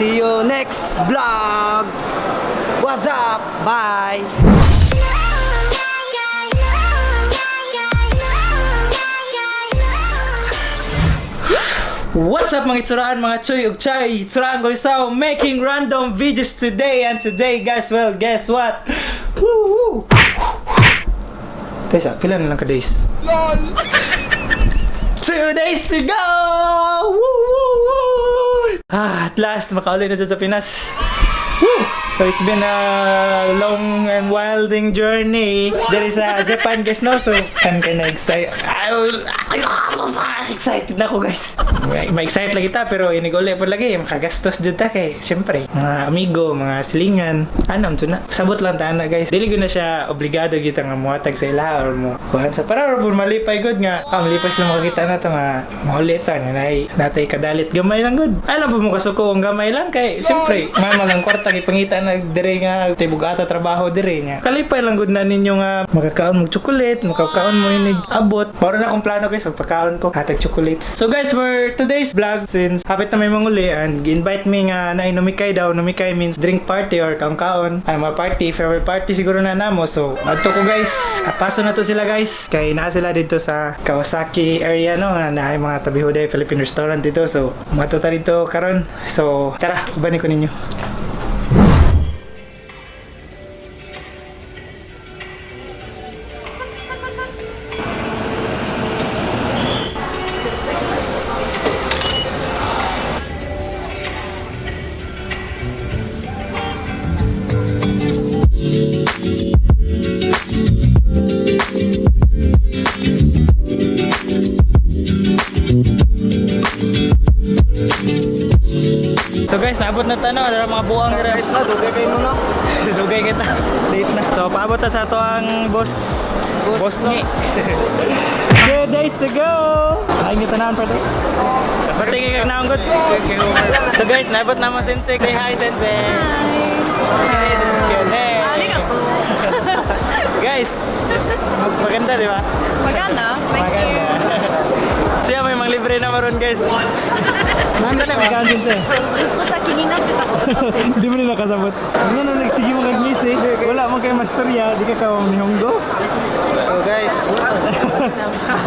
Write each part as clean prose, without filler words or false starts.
See you next vlog. What's up? Bye. What's up, mga itsuraan, mga chuy ug chay? Itsuraan Golisaw making random videos today, and today, guys, well, guess what? Woo woo. Tesa, pila na lang ka days? LOL. 2 days to go! Woo woo woo! Ah, at last makauli na dyan sa Pinas. Woo! So it's been a long and wilding journey. There is a Japan, guys, no? So I'm kinda excited. Excited na ako, guys. May excited lagi ta, pero iniguli po lagi makagastos jud ta kay siyempre mga amigo, mga silingan. Ano to na? Sabot lang ta na, guys. Dili gyud na siya obligado gyud nga mohatag sa ilaha or mo kuan sa para or malipay gud nga ah, malipay sila makakita na to nga mahuli ta nga nay natay kadalit gamay lang gud. Alam po mo kasuko ang gamay lang kay siyempre may mga kwarta gipangita na dire nga tibugata trabaho dire nga. Kalipay lang gud na ninyo nga makakaon mo chocolate, makakaon mo inig abot. Mao na akong plano, guys, pagkaon ko hatag chocolates. So guys, for today's vlog, since hapit na may manguli and invite me nga na numikay daw, numikay means drink party or kaon-kaon. Ay, mga party, farewell party siguro na namo. So adto ko, guys, apaso na to sila, guys. Kay naa sila dito sa Kawasaki area, no, na naay mga tabihuday Philippine restaurant dito. So mato ta dito karon. So tara, ubanin ko ninyo. So guys, naabot na ta, no, dara mga buwang dira. Guys, na dugay kayo no. Dugay kita. Late na. So paabot ta sa ato ang boss. Boss ni. 2 days to go. Ay, kita na pa to. Patingin ka na ang good. So guys, naabot na mo sensei. Say hi, sensei. Hi. This is Q&A. Arigato. Guys, maganda, di ba? Maganda. Thank you. Maganda. Siya may mga libre na maron, guys. Nanda na may sensei. ずっとさ気になってたことだって。 Hindi mo nila kasabot. Ano na nagsige mo kagnis eh. Wala mo kay mastorya, di ka ka Nihongo. So guys,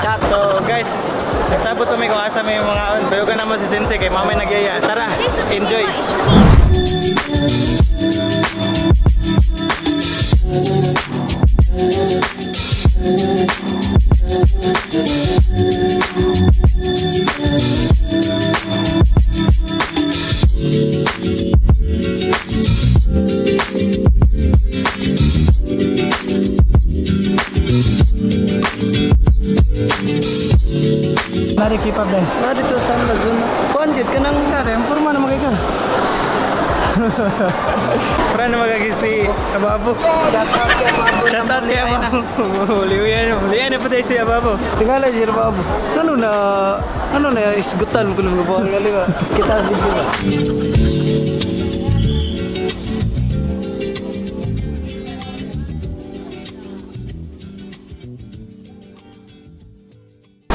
Chat. So guys, nagsabot kami kung asa may mga on. So ka naman si Sensei kay mamay nagyaya. Tara, enjoy. 一緒に Nari keep up dance. Na dito sa Lazuna. Kuan jud kanang Kaya, yung forma na magay ka. Para na magagi si Ababo. Shout out kay Ababo. Shout out kay Ababo. Liwian, liwian na patay si Ababo. Tingala si Ababo. Ano na isgutan ko lang buang gali ba. Kita video ba.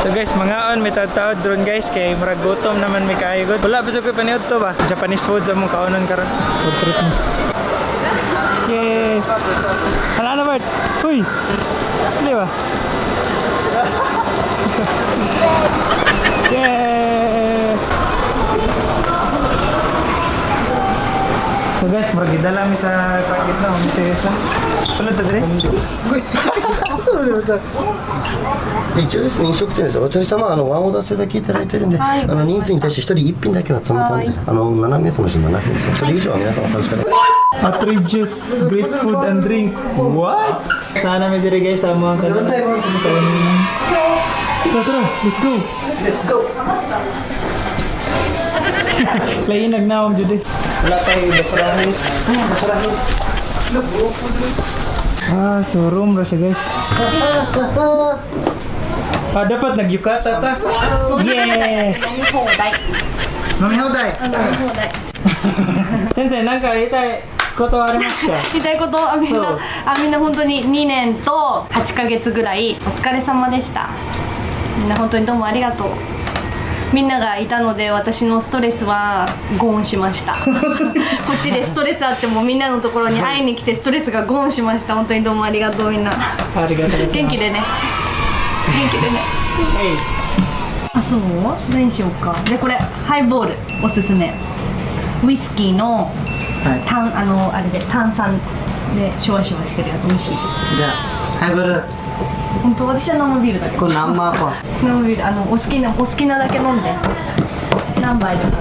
So guys, mga on, may taod drone, guys, kay murag gutom naman may kaayo gud. Wala pa sa ko'y paniud to ba? Japanese food sa mong kaonon karon. Food trip mo. Yay! Hala na, Bert! Uy! Hindi ba? Yay! So guys, murag gidala mi sa practice na, mi serious na. Sulod ta dire. 一応ですね、飲食店です。お一人様、ワンオーダー制だけいただいてるんで、人数に対して一人一品だけはつまたんです。7名様じゃ7品ですね。それ以上は皆様お差しください。 Outrageous, great food and drink. What? Sana may dire, guys, sa mga kanila. Tara, tara, let's go. Let's go. Lain nagnaom jud eh. Wala tayo basurahin. Ay, basurahin. Ah, so room ra siya, guys. Ah, dapat nagyukata ta. Yeah. 飲み放題。 Mamihoday. 飲み放題。先生、なんか言いたいことはありますか？言いたいこと。あ、みんそうな、あ、みんな本当に2年と8ヶ月ぐらいお疲れ様でした。みんな本当にどうもありがとう。みんながいたので、私のストレスはゴーンしました。こっちでストレスあっても、みんなのところに会いに来て、ストレスがゴーンしました。本当にどうもありがとう、みんな。ありがとうございます。元気でね。元気でね。はい。あ、そう。何しようか。で、これハイボールおすすめ。ウイスキーの炭、あれで、炭酸でシュワシュワしてるやつ、美味しい。じゃ Hi, brother. 本当、私は生ビールだけど。 Ko nama ko. 生ビール、お好きなだけ飲んで。何杯でも。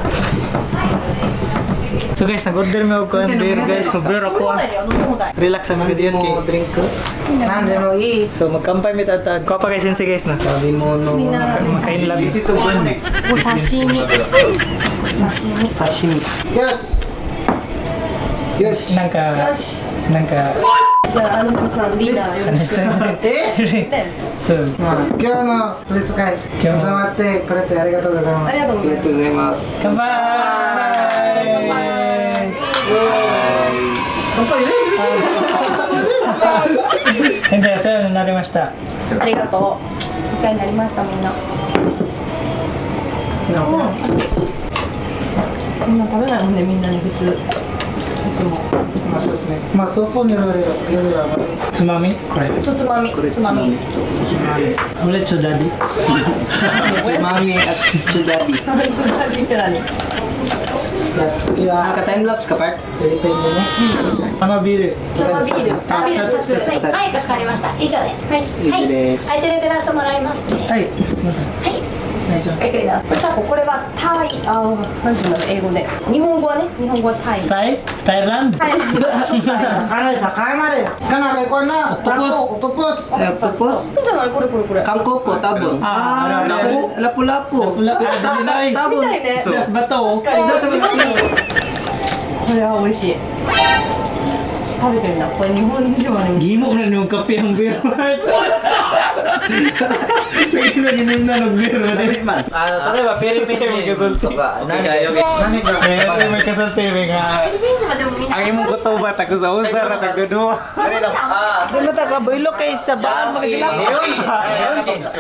あ。So guys, nag-order mi og kuan, beer, guys. Sobrang 飲み ako 放 ah. 題だよ、飲み放題。 Relax ang mga diyan kay. Drink ko. Nandyan mo eat. So magkampay mi tatad. Kuha pa kay sensei, guys, na. Sabi mo no. みんな Makain lang. お刺身、刺身。 Sashimi. Yes. Yes. なんかよし。なんかじゃあ、アルモさん、リーダーよろしく。えね。そう。今日のスイーツ会今日集まってくれてありがとうございます。ありがとうございます。ございます。乾杯。乾杯ね。先生、お世話になりました。ありがとう。お世話になりました、みんな。うん。みんな食べないもんね、みんなに普通。いつも。まあそうですね。まあ豆腐の料理はあまり。つまみこれ。そう、つまみ。つまみ。これちょダディ。 Tsumami at Chudadi. つまみって何？次は Naka-time lapse ka, part? フィリピンでね。生ビール。生ビール。あ、ビール二つ。はい、はい、かしこまりました。以上で。はい。はい。です。空いてるグラスもらいますね。はい、すみません。はい。お願いします。ごゆっくりどうぞ。タコ、これはタイ、あ、なんていうんだろう、英語で。日本語はね、日本語はタイ。タイタイランド。タイ。 Ano sa kaya Kana kay kuan na. Octopus. Octopus. Ay, octopus? じゃない、これこれこれ。 Kangkoko, tabon. あ、あるある。 Lapu-lapu. ラ Tabon. みたいね。 Das bato. これは美味しい。ちょっと食べてみな。これ日本人はね。 Gimo na nung kape ang beer. Lagi na ginom na ng beer. あの例えばフィリピン人とか何かよ Nani ka? Eh, may kasulti, may nga. フィリピン人はでもみんな。 Ang imong kutoba, tago sa usar, tago duwa. Kasi mata ka, boylo kay sa baal mga sila.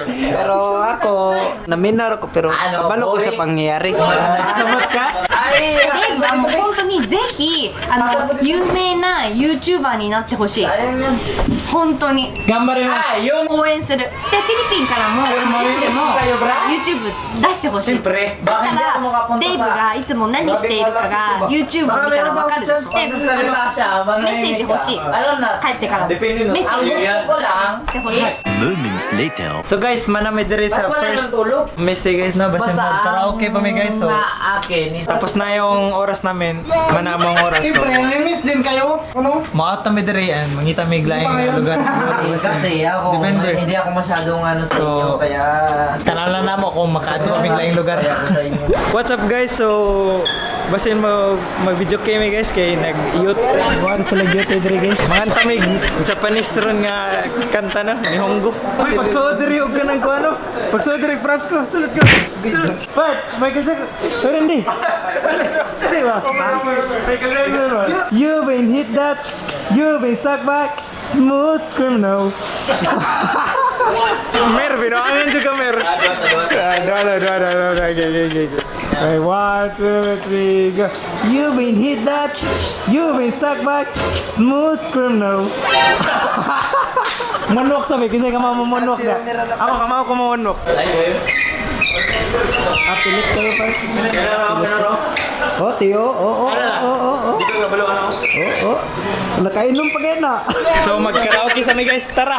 Pero ako, naminar ako, pero kabalo ko sa pangyayari. Samot ka? デイブはもう本当にぜひ有名な YouTuber になってほしい。本当に。頑張ります。応援する。で、フィリピンからもいつでも YouTube 出してほしい。そしたら、デイブがいつも何しているかが YouTube を見たらわかるでしょ。で、メッセージ欲しい。帰ってからもメッセージしてほしい。 Moments later. So guys, manami diri sa first message, guys, no, basta mag karaoke pa mi, guys. So tapos na yung oras namin, manamo ang oras. So Siyempre, namiss din kayo. Ano? maot na mi diri and mangita mi laing lugar. Kasi ako, Depende. Hindi ako masyadong ano sa So, inyo, kaya Tanaw lang namo kung makaadto kami laing lugar. Kaya ako sa inyo. What's up, guys? So basin mo mag-video kami, guys, kay nag-youth. Wala sila youth diri, guys. Mga tamig Japanese ron nga kanta na Nihongo. Uy, pagsuot diri og kanang kuano. Pagsuot diri props ko, sulod ko. Sulod. Part, Michael Jackson. Pero hindi. Di ba? Michael Jackson ba? You been hit that. You been stuck back. Smooth criminal. Mer, binuangan juga Mer. Ah, dua, dua, dua, dua, dua, dua, okay. Okay, one, two, three, go. You been hit that, you been stuck back, smooth criminal. Moonwalk sabi, kasi ka mo moonwalk na. Ako, kama ako mo-moonwalk. Ah, pilit kayo pa. Oh, tiyo. Oo. Oo. Nakainom pa kayo na. So mag-karaoke sa mi, guys, tara!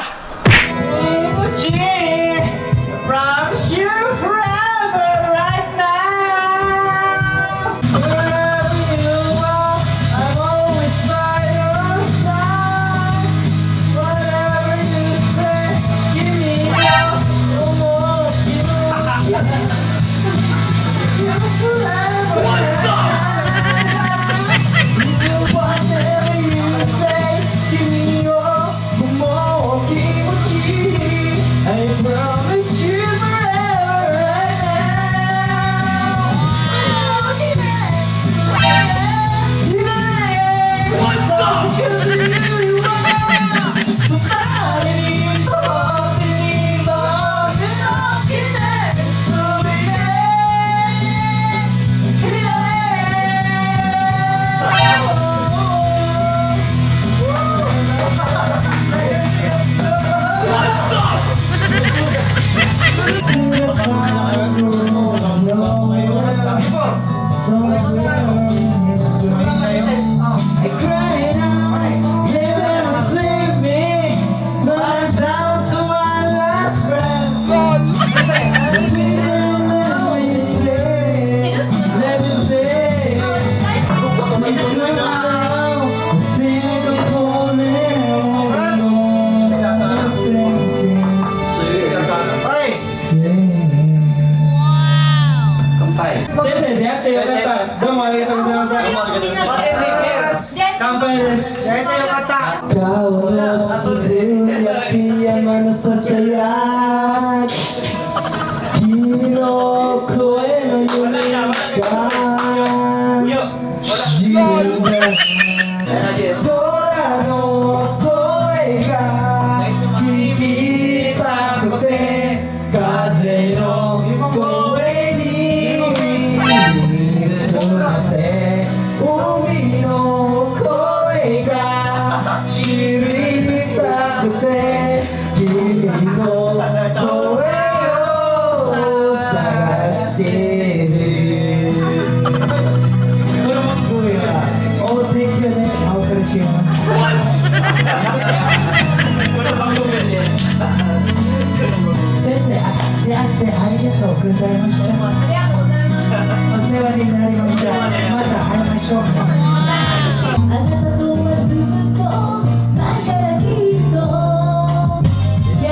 Promise you forever right now. Wherever you are, I'm always by your side. Whatever you say, give me your more. Give me forever. 先生、出会ってよかった。どうもありがとうございました。乾杯です。川のつぶやき山のささやき君の声の夢が自由だ空の声が聞きたくて風の声に耳すませ海の声が知りたくて君の声を探してるこの声は大手でお送りします。先生、出会ってありがとうございました。ありがとうございます。お世話になりました。また会いましょう。あなたとはずっと前からきっと優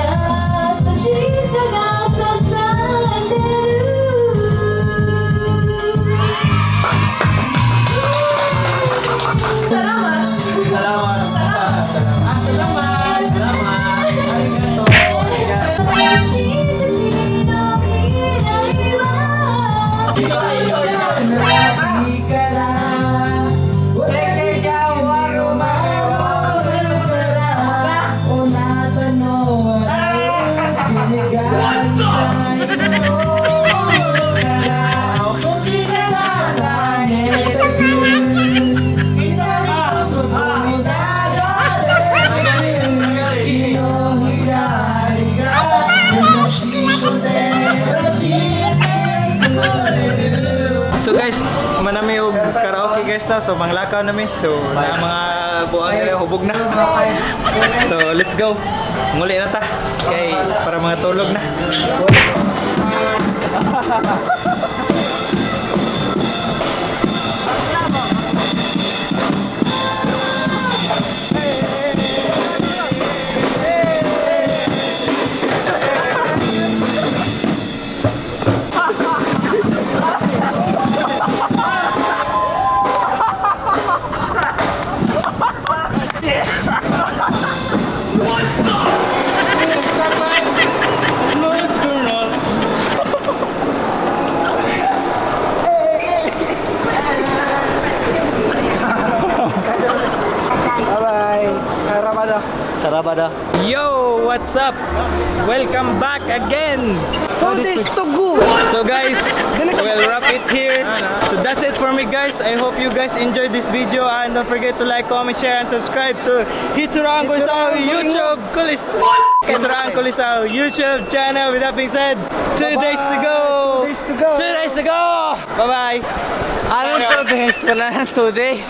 しさが支えてる。 Salamat. Salamat. Salamat. Arigato. 私たちの未来はないから私が終わる前をするからあなたの笑う君がないから時が流れてく左とに流れる日の光が優しく照らしてくれる。 So guys, manami og karaoke, guys, na. So manglakaw nami. So na mga buang nila hubog na. So let's go. Muli na ta kay para mga tulog na. Smooth criminal. Bye-bye. Sarabada. Sarabada. Yo, what's up? Welcome back again. 2 days to go. So guys, we'll wrap it here. So that's it for me, guys. I hope you guys enjoyed this video and don't forget to like, comment, share and subscribe to Hitsurang Kulisao YouTube Kulis Hitsurang Kulisao YouTube channel. With that being said, 2 days to go. 2 days to go. 2 days to go. Bye bye. Anong 2 days? Wala nang 2 days.